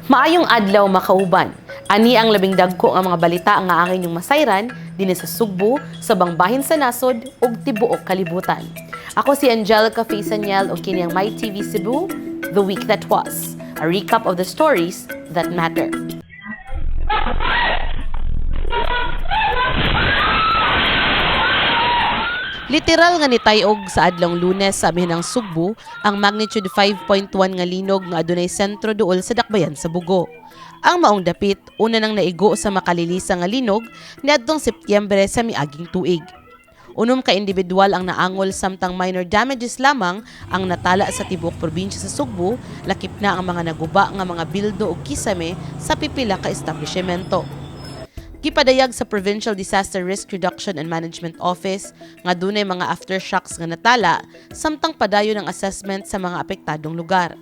Maayong adlaw, makauban. Ani ang labing dagko nga mga balita nga ang inyong masayran dinhi sa Sugbo, sa bangbahin sa nasod ug tibuok kalibutan. Ako si Angelica Faisaniel ug kini ang My TV Cebu, The Week That Was, a recap of the stories that matter. Literal nga nitayog sa adlong Lunes sa amihanang Sugbo ang magnitude 5.1 nga linog nga adunay sentro duol sa dakbayan sa Bugo. Ang maong dapit una nang naigo sa makalilisa nga linog niadtong Setyembre sa miaging tuig. 6 ka individual ang naangol samtang minor damages lamang ang natala sa tibuok probinsya sa Sugbo, lakip na ang mga naguba nga mga bildo ug kisame sa pipila ka establishmento. Gipadayag sa Provincial Disaster Risk Reduction and Management Office nga dunay mga aftershocks nga natala samtang padayon ang assessment sa mga apektadong lugar.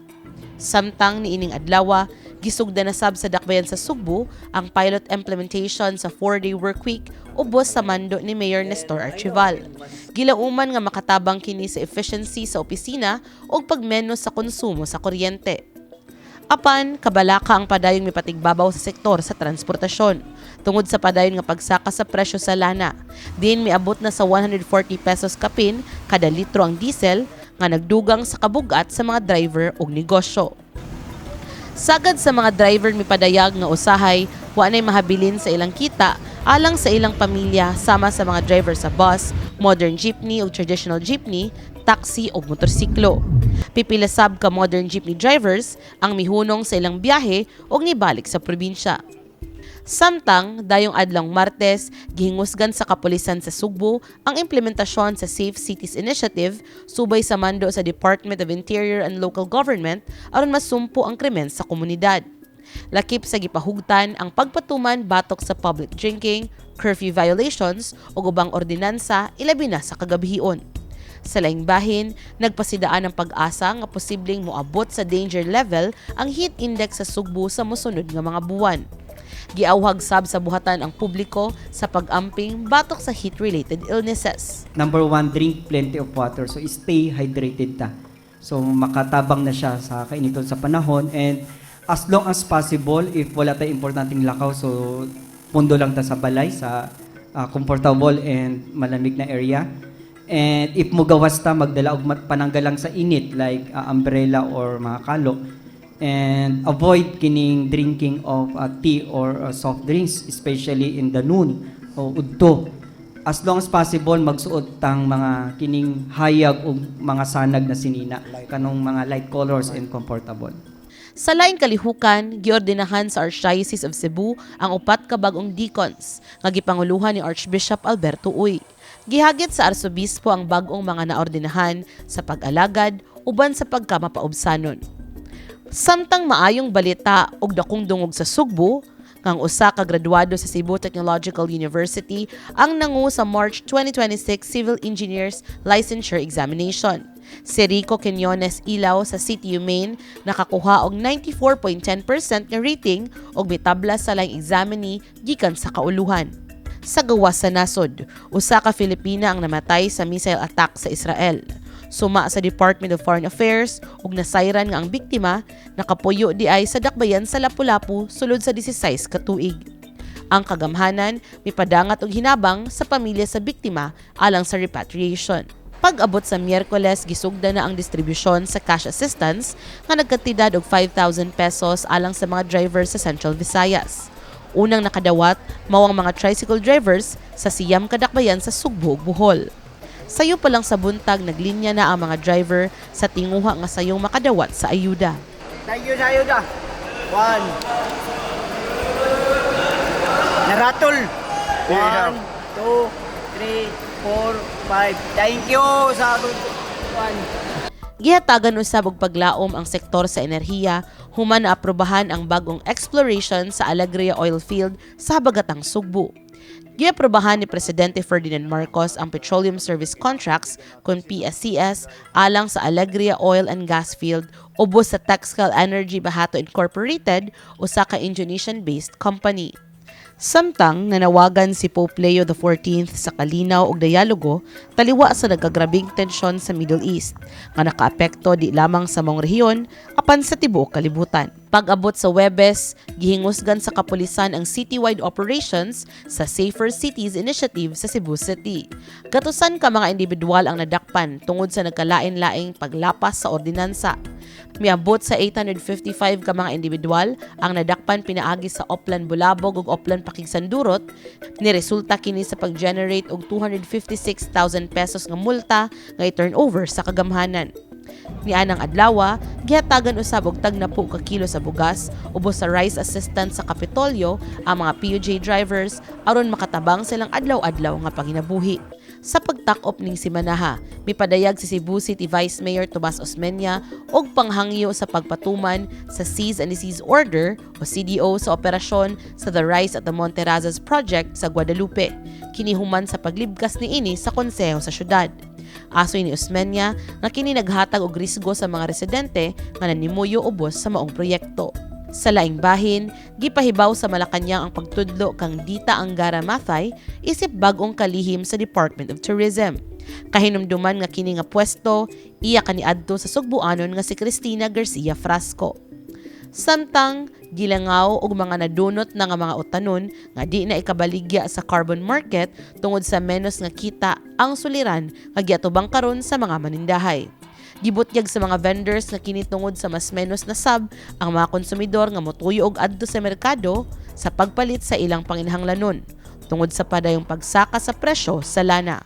Samtang niining adlawa, gisugda na sab sa dakbayan sa Sugbo ang pilot implementation sa 4-day work week ubos sa mando ni Mayor Nestor Archival. Gilauman nga makatabang kini sa efficiency sa opisina ug pagmenos sa konsumo sa kuryente. Apan, kabalaka ang padayong mipatigbabaw sa sektor sa transportasyon tungod sa padayon nga pagsaka sa presyo sa lana. Diin miabot na sa 140 pesos kapin kada litro ang diesel nga nagdugang sa kabugat sa mga driver ug negosyo. Sagad sa mga driver mipadayag nga usahay wa nay mahabilin sa ilang kita alang sa ilang pamilya sama sa mga driver sa bus, modern jeepney ug traditional jeepney, taxi ug motorsiklo. Pipila sab ka modern jeepney drivers ang mihunong sa ilang biyahe ug nibalik sa probinsya. Samtang, dayong adlong Martes, gihingusgan sa kapulisan sa Sugbo ang implementasyon sa Safe Cities Initiative subay sa mando sa Department of Interior and Local Government aron masumpo ang krimen sa komunidad. Lakip sa gipahugtan ang pagpatuman batok sa public drinking, curfew violations ug ubang ordinansa ilabi na sa kagabhion. Sa laing bahin, nagpasidaan ang PAGASA nga posibleng moabot sa danger level ang heat index sa Sugbo sa mosunod nga mga buwan. Giawhag sab sa buhatan ang publiko sa pag-amping batok sa heat-related illnesses. Number one, drink plenty of water. So, stay hydrated ta. So, makatabang na siya sa kainiton sa panahon. And as long as possible, if wala tayong importanteng lakaw, so pundo lang ta sa balay, sa comfortable and malamig na area. And if mugawas ta, magdala og pananggalang sa init, like umbrella or mga kalo. And avoid kining drinking of tea or soft drinks, especially in the noon o udto. As long as possible, magsuot tang mga kining hayag o mga sanag na sinina, kanong mga light colors and comfortable. Sa laing kalihukan, giordinahan sa Archdiocese of Cebu ang 4 ka bag-ong deacons nga gipanguluhan ni Archbishop Alberto Uy. Gihagit sa arsobispo ang bag-ong mga naordinahan sa pag-alagad uban sa pagkamapaubsanon. Samtang maayong balita og dakong dungog sa Sugbo, ngang usa ka graduado sa Cebu Technological University ang nangu sa March 2026 Civil Engineers Licensure Examination. Si Rico Quinones Ilaw sa CTU Main nakakuha og 94.10% nga rating og mitabla sa laing examinee gikan sa kauluhan. Sa gawas sa nasod, usa ka Filipina ang namatay sa missile attack sa Israel. Suma sa Department of Foreign Affairs ug nasayran nga ang biktima nakapuyo di ay sa dakbayan sa Lapu-Lapu sulod sa 16 ka tuig. Ang kagamhanan mipadangat og hinabang sa pamilya sa biktima alang sa repatriation. Pag-abot sa Miyerkules, gisugda na ang distribusyon sa cash assistance nga nagkantidad og 5,000 pesos alang sa mga driver sa Central Visayas. Unang nakadawat mao ang mga tricycle drivers sa 9 ka dakbayan sa Sugbo ug Bohol. Sayo pa lang sa buntag, naglinya na ang mga driver sa tinguha nga sayong makadawat sa ayuda. Thank you sa ayuda. One. Naratol. 1, 2, 3, 4, 5. Thank you sa one. Gihatagan usab og paglaom ang sektor sa enerhiya human naaprobahan ang bagong exploration sa Alegria Oil Field sa Habagatang Sugbo. Giaprobahan ni Presidente Ferdinand Marcos ang Petroleum Service Contracts kon PSCS alang sa Alegria Oil and Gas Field ubos sa Texcal Energy Bahato Incorporated, usa ka Indonesian-based company. Samtang nanawagan si Pope Leo XIV sa kalinaw ug dialogo taliwa sa nagkagrabing tensyon sa Middle East nga nakaapekto di lamang sa maong rehiyon apan sa tibuok kalibutan. Pag-abot sa Webes, gihingusgan sa kapulisan ang citywide operations sa Safer Cities Initiative sa Cebu City. Gatusan ka mga individual ang nadakpan tungod sa nagkalain-laing paglapas sa ordinansa. Miabot sa 855 ka mga individual ang nadakpan pinaagi sa Oplan Bulabog ug Oplan Pakigsandurot. Niresulta kini sa pag-generate og ₱256,000 nga multa nga i-turnover sa kagamhanan. Nianang adlawa, gihatagan usab og tagnapo ka kilo sa bugas ubos sa rice assistance sa Kapitolyo ang mga PUJ drivers aron makatabang silang adlaw-adlaw nga panginabuhi. Sa pagtakop ning simanaha, mipadayag si Cebu City Vice Mayor Tomas Osmeña og panghangyo sa pagpatuman sa Cease and Desist Order o CDO sa operasyon sa The Rise at the Monterrazas Project sa Guadalupe. Kini human sa paglibkas niini sa konseho sa syudad. Asoy ni Osmeña nga kini naghatag og risgo sa mga residente nga nanimuyo ubos sa maong proyekto. Sa laing bahin, gipahibaw sa Malacañang ang pagtudlo kang Dita Angara Mathay isip bag-ong kalihim sa Department of Tourism. Kahinumduman nga kini nga pwesto iya kaniadto sa Sugbuanon nga si Cristina Garcia Frasco. Samtang gilangaw og mga nadunot na nga mga utanon nga di na ikabaligya sa carbon market tungod sa menos nga kita ang suliran nga giatubang karon sa mga manindahay. Gibutyag sa mga vendors nga kini tungod sa mas menos na sab ang mga konsumidor nga motuyo og adto sa merkado sa pagpalit sa ilang panginahanglanon tungod sa padayong pagsaka sa presyo sa lana.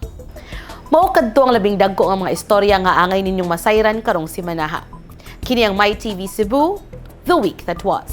Mao kadto ang labing dagko nga mga istorya nga angay ninyong masayran karong simanaha. Kini ang My TV Cebu, the week that was.